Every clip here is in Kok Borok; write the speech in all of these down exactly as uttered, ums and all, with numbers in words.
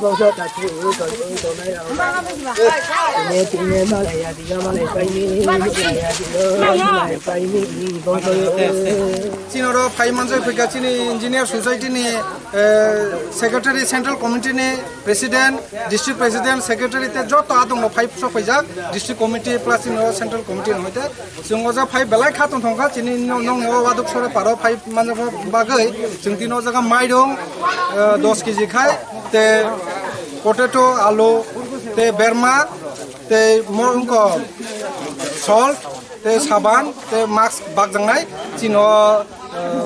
Bongso takhuk tongwi tongnai rok. Tine tine malai ya diga malai paini, malai ya diga malai paini, bongso. Chini oro phai manjak phaikha chini engineer society ni, eh, secretary, central committee ni president, district president, secretary te joto adong no phai sok phaijak district committee plus chini oro central committee no hoite. Chwng o jaga phai belai kha tong thong kha, chini no-, nong ni o Waduk Sora paro phai manjak bagwi chwng tini o jaga mairung, eh, dos kg khai, te potato, alu, te berma, te mo-, wngkha salt, te saban, te mask bakjaknai chini o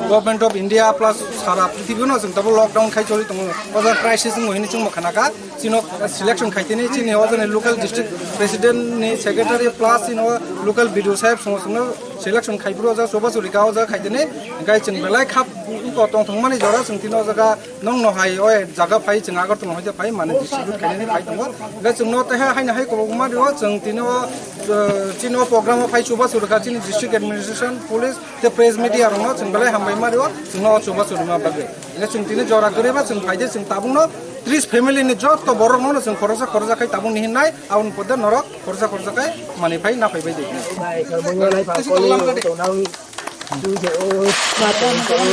Government of India plus sara prithibi no chwng tabuk lockdown khai choli tongo. O jaga crisis wngwi hwnwi chwngbo khana kha. Chino selection khai tini chini o jani local district president ni secretary plus chini o local B D O saheb songo chwngno selection khai phuru o jaga chubachu rika o jaga khai tini. Hingkai chwng belai khap wngkha tong thongmani jora chwng tini o jaga nong no hai o jaga phai chwng Agartala no hoite phai mane distribute khainani phai tongo. Hingkai chwngno teha haino hai kobokma rio chwng tini o, eh, chini o program o phai chubachu rika chini district administration, police, Tei press media rokno chwng belai hambai ma rio, chwngno o chubachu rwma bagwi. Hingkhe chwng tini jora kwrwi ba chwng phai de chwng tabukno tris family ni joto borokno chwng khoroksa khoroksa khai tabukni hinnai, aboni pore norok khoroksa khoroksa khai manwi phai naphai bai de. Bai, khe bongni lai pha koli tongnang. Tui khe o ma tong khe o.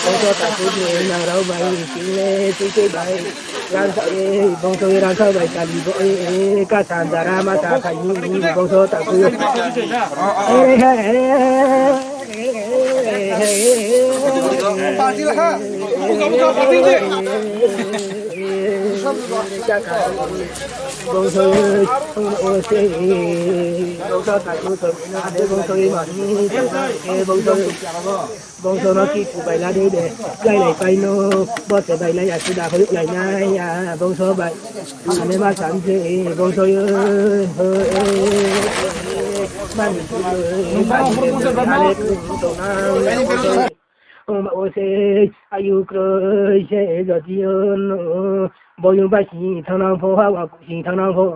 Khe o ta khe o nang rao bai kile tui khe bai. Rangchak e, bongso e rangchak bai kali bo e, e, ka sanjara ma ta khai ni, ni bongso ta ku. E, he, he, he, he, he, he. Bongso e, o se e, bongso ta ku to, ade bongso e ma ni, e bongso e. Bongso no ki kubai la de de, lai lai pai no, bo se bai lai asu da hoi lai na ya, bongso bai. Ane ma san se, bongso yo, ho, e, mani, e, mani, e, mani, e, o se, ayu kroi se, jodi yo no, boyu ba si, thana pho, hawa si, thana pho.